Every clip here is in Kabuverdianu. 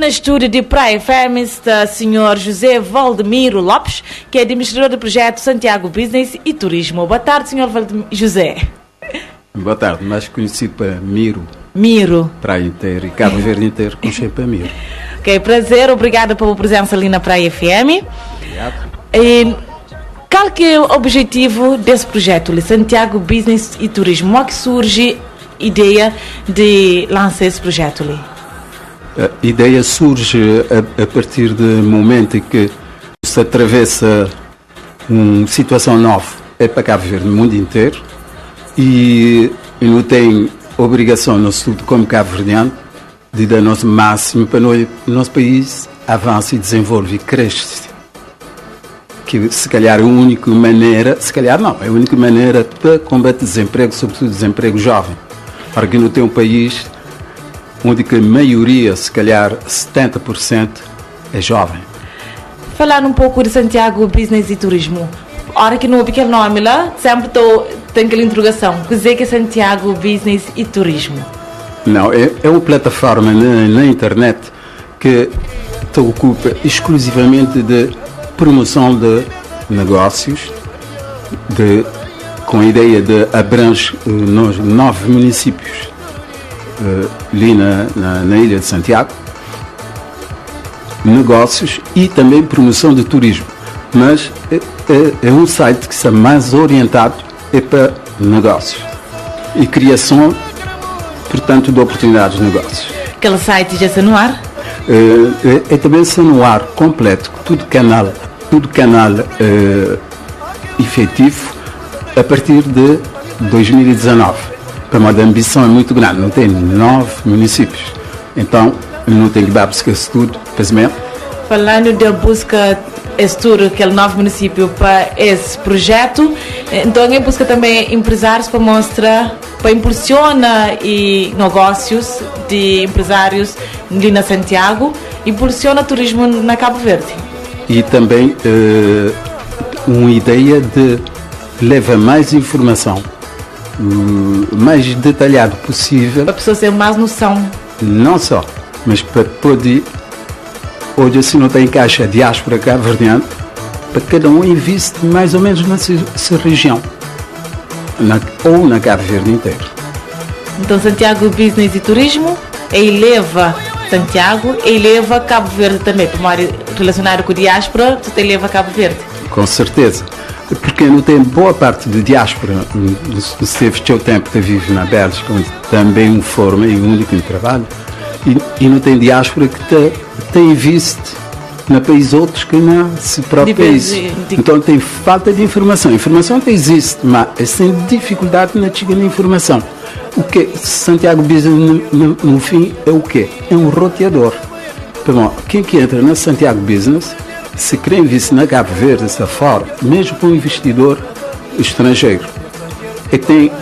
na estúdio de Praia FM está Sr. José Valdemiro Lopes, que é administrador do projeto Santiago Business e Turismo. Boa tarde, Sr. José. Boa tarde, mais conhecido para Miro. Miro. Praia inteira e Cabo Verde inteiro conhecido para Miro. Ok, prazer, obrigada pela presença ali na Praia FM. Obrigado. E qual que é o objetivo desse projeto, Santiago Business e Turismo? Como é que surge a ideia de lançar esse projeto ali? A ideia surge a partir do momento em que se atravessa uma situação nova, é para Cabo Verde, no mundo inteiro, e não tem obrigação, nosso estudo como cabo-verdiano, de dar o nosso máximo para o nosso país avance e desenvolve e cresce. Que se calhar é a única maneira, se calhar não, é a única maneira para combater desemprego, sobretudo desemprego jovem. Para que não tem um país onde que a maioria, se calhar 70%, é jovem. Falar um pouco de Santiago Business e Turismo. A hora que não ouvi aquele nome lá, sempre tô, tem aquela interrogação. O que é que é Santiago Business e Turismo? Não, é uma plataforma na internet que te ocupa exclusivamente de promoção de negócios, com a ideia de abrange nos 9 municípios ali na Ilha de Santiago, negócios e também promoção de turismo. Mas é um site que está mais orientado é para negócios e criação, portanto, de oportunidades de negócios. Aquele site já está no ar? É também está no ar completo, tudo canal efetivo a partir de 2019. Para a ambição é muito grande, não tem 9 municípios, então não tem que dar buscar isso tudo, pensamento. Falando da busca estudo aquele 9 município para esse projeto, então em busca também empresários para mostrar, para impulsionar e negócios de empresários ali na Santiago, impulsiona turismo na Cabo Verde. E também uma ideia de levar mais informação, o mais detalhado possível. Para a pessoa ter mais noção. Não só, mas para poder, hoje assim não tem caixa diáspora cabo-verdiana, para cada um investe mais ou menos na sua região, ou na Cabo Verde inteira. Então Santiago Business e Turismo eleva Santiago, eleva Cabo Verde também, para uma área relacionada com a diáspora, você eleva Cabo Verde. Com certeza. Porque não tem boa parte de diáspora, esteve seu tempo que vive na Bélgica, onde também um forma e único em trabalho, e não tem diáspora que tem visto na país outros que na seu próprio país. Então tem falta de informação. A informação até existe, mas tem dificuldade na chegada da informação. O que Santiago Business no fim é o quê? É um roteador. Bom, quem que entra na Santiago Business, se quer investir na Cabo Verde, está fora, mesmo para um investidor estrangeiro, é que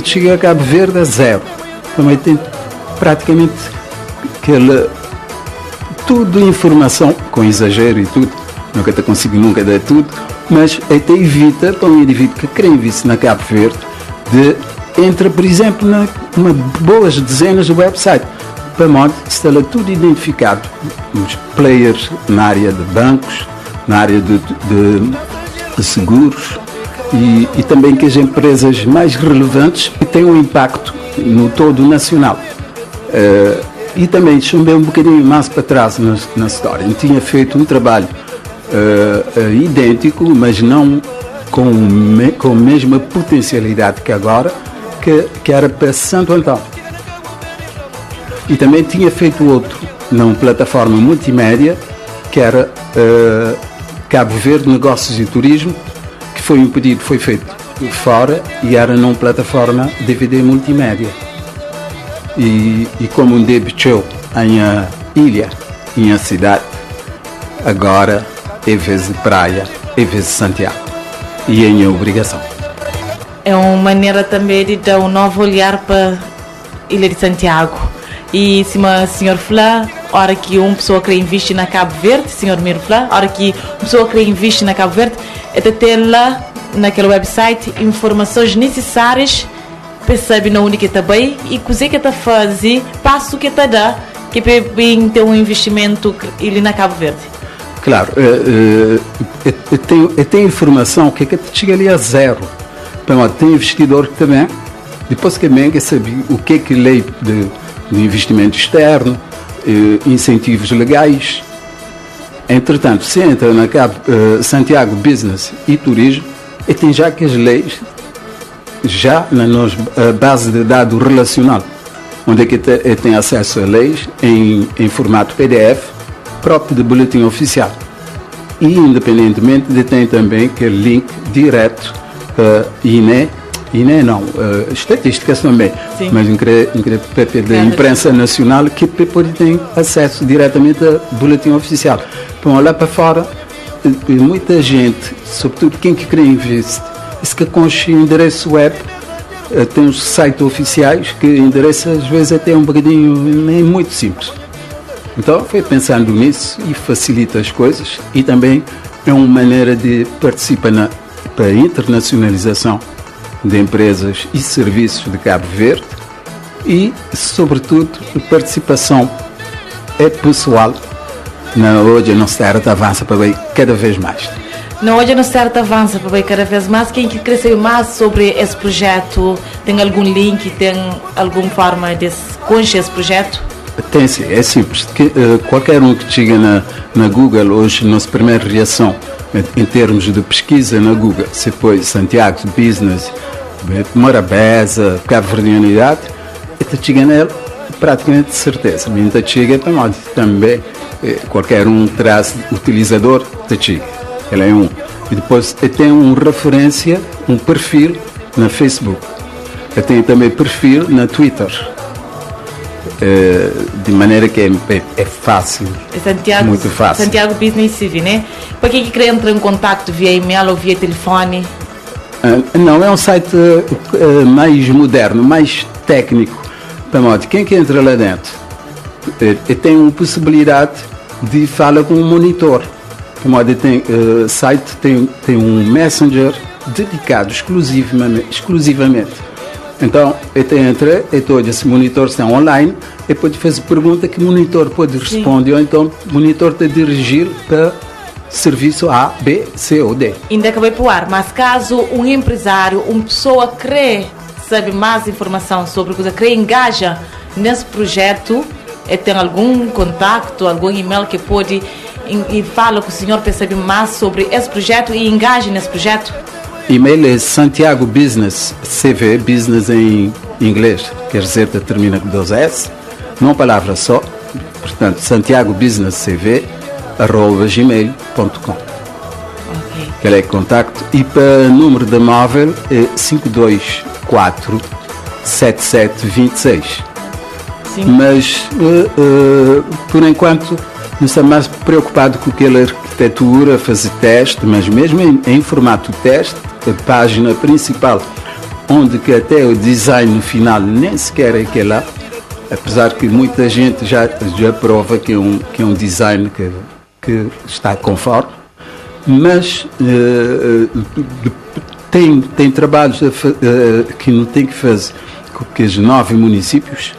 chega a Cabo Verde a zero. Também tem praticamente aquele, tudo informação, com exagero e tudo, nunca te consigo nunca dar tudo, mas até evita para um indivíduo que quer investir na Cabo Verde de entra, por exemplo, na uma boas dezenas de websites. Para modo que está lá tudo identificado, os players na área de bancos, na área de seguros e também que as empresas mais relevantes têm um impacto no todo nacional. E também chumbei um bocadinho mais para trás na história. Eu tinha feito um trabalho idêntico, mas não com a mesma potencialidade que agora, que era para Santo Antão. E também tinha feito outro, numa plataforma multimédia, que era Cabo Verde Negócios e Turismo, que foi um pedido que foi feito fora e era numa plataforma DVD multimédia. E como um debuteu em a ilha, em a cidade, agora é vez de praia, é vez de Santiago. E é minha obrigação. É uma maneira também de dar um novo olhar para a Ilha de Santiago. E se o senhor Flá, hora que uma pessoa quer investir na Cabo Verde, senhor Miro Flá, hora que uma pessoa quer investir na Cabo Verde, é de ter lá naquele website informações necessárias para saber na onde que está bem e o que está fazendo, passo que está dando ki pa bin ten un investimentu li na Kabu Verdi? Klaru, e ten informason ki ka ta txiga li a zeru, pamodi ten investidor ki ta ben, dipôs ki ben ke sabe u ke ki lei di investimentu externu, insentivus legais. Entretantu, si entra na Santiago Business e Turismo, e ten já kes leis já na nos base de dadu relacional, onde é que e ten acesso a leis em formato PDF próprio de boletim oficial. E independentemente de tem também aquele link direto uh, INE, INE não, estatísticas também, Sim. mas em PP da imprensa nacional que pode ter acesso diretamente a boletim oficial. Então, olhar para fora, muita gente, sobretudo quem que quer investir, isso que concha endereço web, tem os sites oficiais que endereço às vezes até um bocadinho nem muito simples. Então foi pensando nisso e facilita as coisas e também é uma maneira de participar na para a internacionalização de empresas e serviços de Cabo Verde e, sobretudo, participação é pessoal na hoje a nossa terra avança para bem cada vez mais. Na hoje a nossa terra avança para bem cada vez mais. Quem que cresceu mais sobre esse projeto? Tem algum link? Tem alguma forma de conhecer esse projeto? Tem sim, é simples. Que, qualquer um que chega na Google hoje, nossa primeira reação em termos de pesquisa na Google, se põe Santiago Business, Morabeza, Cabo Verdeanidade, e te chega nele praticamente de certeza. Mas chega também, também qualquer um traz utilizador te chega. Ele é um. E depois tem uma referência, um perfil na Facebook. Tem também perfil na Twitter. De maneira que é fácil, Santiago, muito fácil. Santiago Business CV, né? Para quem que quer entrar em contato via e-mail ou via telefone? Não, é um site mais moderno, mais técnico. Para modo, quem que entra lá dentro tem uma possibilidade de falar com um monitor. Para modo, tem site tem um messenger dedicado exclusivamente. Então, eu entra, e todo esse monitor está online, e pode fazer pergunta que o monitor pode responder, ou então o monitor te dirigir para serviço A, B, C ou D. Ainda acabei por ar, mas caso um empresário, uma pessoa quer saber mais informação sobre coisa, quer engaja nesse projeto, tem algum contacto, algum e-mail que pode e fala com o senhor para saber mais sobre esse projeto e engaje nesse projeto? E-mail é Santiago Business CV, business em inglês, quer dizer que termina com 2 S, numa palavra só, portanto, Santiago Business CV, @gmail.com. Ok. Que é contacto. E para número de móvel é 524 7726. Sim. Mas, por enquanto, não está mais preocupado com aquela arquitetura, fazer teste, mas mesmo em formato teste, a página principal, onde que até o design final nem sequer é aquele lá, apesar que muita gente já prova que é um design que está conforme, mas tem trabalhos que não tem que fazer com aqueles 9 municípios,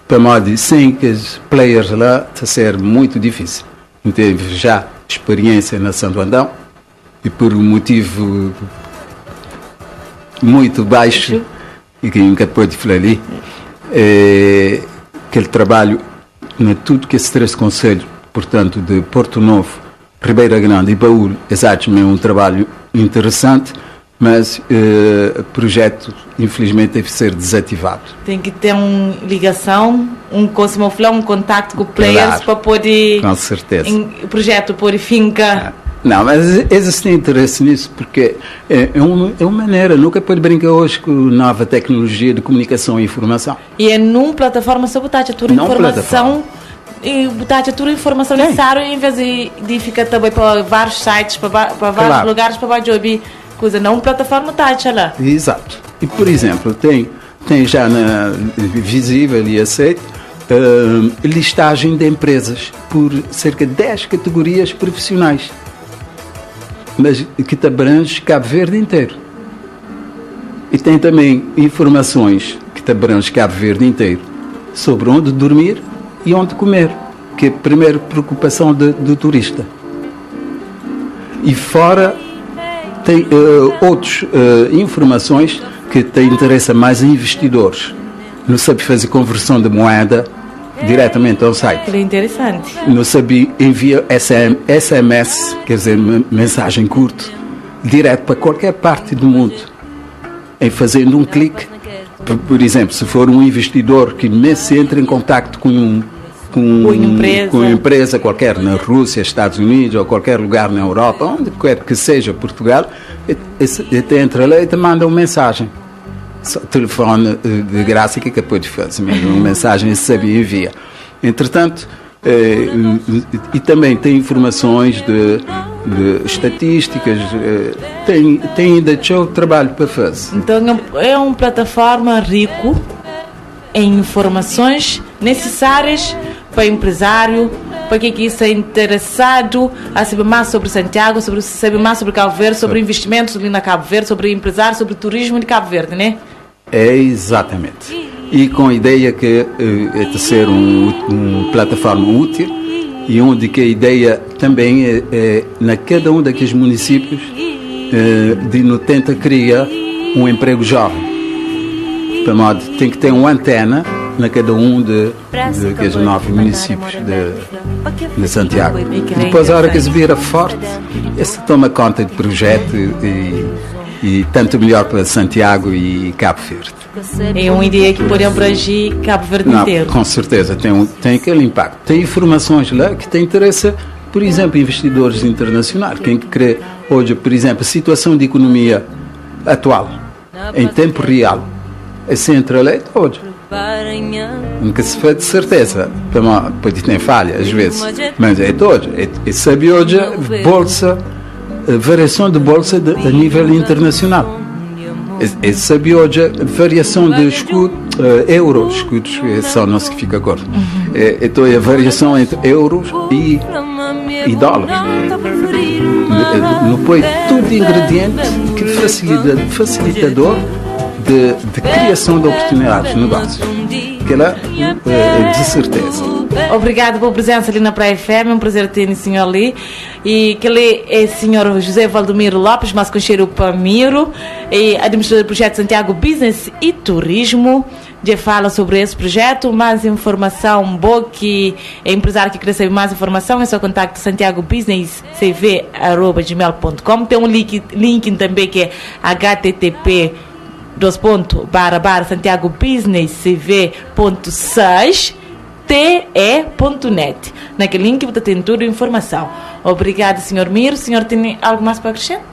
para modo sem que os players lá, está a ser muito difícil. Não teve já experiência na Santo Antão e por um motivo muito baixo, e que nunca pode falar ali, aquele trabalho na tudo que esses 3 conselhos, portanto, de Porto Novo, Ribeira Grande e Baúl, exatamente um trabalho interessante, mas o projeto, infelizmente, teve que ser desativado. Tem que ter uma ligação, um um contacto com players, claro, para poder... Com certeza. O projeto pôr finca. Não, mas existe interesse nisso, porque é uma maneira, nunca pode brincar hoje com nova tecnologia de comunicação e informação. E é numa plataforma só botar a tua informação... E botar a tua informação necessária em vez de ficar também para vários sites, para vários, claro, lugares, para ouvir coisa, não plataforma tá lá. Exato. E, por exemplo, tem já na, visível e aceito listagem de empresas por cerca de 10 categorias profissionais, mas que te abrange Cabo Verde inteiro. E tem também informações que te abrange Cabo Verde inteiro sobre onde dormir e onde comer, que é a primeira preocupação do turista. E fora tem outras informações que te interessa mais a investidores. Não sabe fazer conversão de moeda diretamente ao site. É interessante. Não sabe envia SM, SMS, quer dizer, mensagem curta, direto para qualquer parte do mundo, em fazendo um clique. Por exemplo, se for um investidor que se entra em contato com uma empresa qualquer na Rússia, Estados Unidos ou qualquer lugar na Europa, onde quer que seja, Portugal, ele entra lá e te manda uma mensagem. Só telefone de graça que pode fazer, mesmo uma mensagem sabe envia. Entretanto, e também tem informações de estatísticas, tem ainda seu trabalho para fazer. Então é uma plataforma rico em informações necessárias para empresário, para quem está interessado a saber mais sobre Santiago, sobre saber mais sobre Cabo Verde, sobre investimentos ali na Cabo Verde, sobre empresário, sobre turismo de Cabo Verde, né? É exatamente. E com a ideia que é de ser uma plataforma útil e onde que a ideia também é na cada um daqueles municípios de no tenta criar um emprego jovem. Para modo, tem que ter uma antena na cada um de aqueles 9 municípios de Santiago. Depois, a hora que se vira forte, esse toma conta do projeto e tanto melhor para Santiago e Cabo Verde. É uma ideia que pode abranger Cabo Verde inteiro. Com certeza, tem aquele impacto. Tem informações lá que tem interesse, por exemplo, investidores internacionais. Quem crê hoje, por exemplo, a situação de economia atual, em tempo real, é entra lá hoje. Nunca se faz de certeza, pode ter falha às vezes, mas é hoje. É sabe hoje bolsa, variação de bolsa a nível internacional. É sabe hoje variação de escudo, euros, escudos, só não significa cor. Então é a variação entre euros e dólares. Não põe tudo ingrediente que facilitador de criação de oportunidades de negócios. Que ela é de certeza. Obrigado pela presença ali na Praia FM, é um prazer ter o senhor ali. E que ele é o senhor José Valdomiro Lopes, mais conhecido Pamiro, e administrador do projeto Santiago Business e Turismo. Já fala sobre esse projeto, mais informação boa que é empresário que quer saber mais informação, é só contacto santiagobusinesscv@gmail.com. Tem um link também que é http :// Santiago Business CV.6 te.net. Naquele link você tem toda a informação. Obrigado, senhor Miro. O senhor tem algo mais para acrescentar?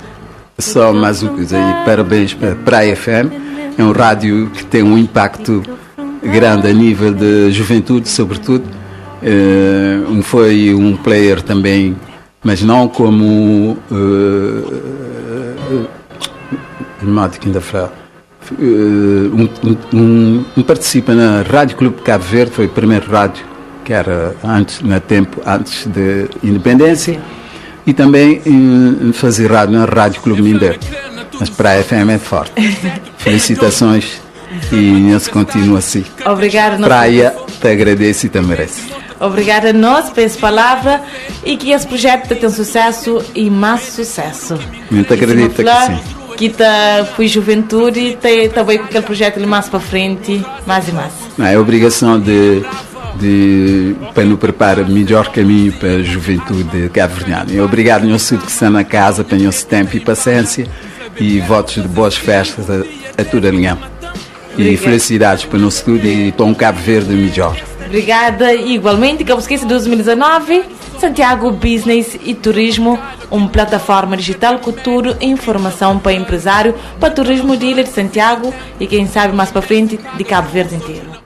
Só mais uma coisa e parabéns para a Praia FM. É um rádio que tem um impacto grande a nível de juventude, sobretudo. Foi um player também, mas não como que ainda fala. Um participa na Rádio Clube Cabo Verde, foi o primeiro rádio que era antes, na tempo antes de independência, e também fazer rádio na Rádio Clube Mindelo. Mas para a FM é forte. Felicitações e se continua assim. Obrigada. Praia, te agradeço e te merece. Obrigada a nós por essa palavra e que esse projeto tenha sucesso e mais sucesso. Muito acredito que sim. Que tá, foi juventude e também com aquele projeto ali mais para frente, mais e mais. Não, é obrigação de para nos preparar o melhor caminho para a juventude cabo-verdiana. E obrigado, senhor Sudo, que está na casa, pelo nosso tempo e paciência, e votos de boas festas a toda a linha. E felicidades para o nosso estudo e para um Cabo Verde melhor. Obrigada, igualmente, que eu esqueça 2019, Santiago Business e Turismo, uma plataforma digital com tudo informação para empresário, para turismo de Ilha de Santiago e quem sabe mais para frente de Cabo Verde inteiro.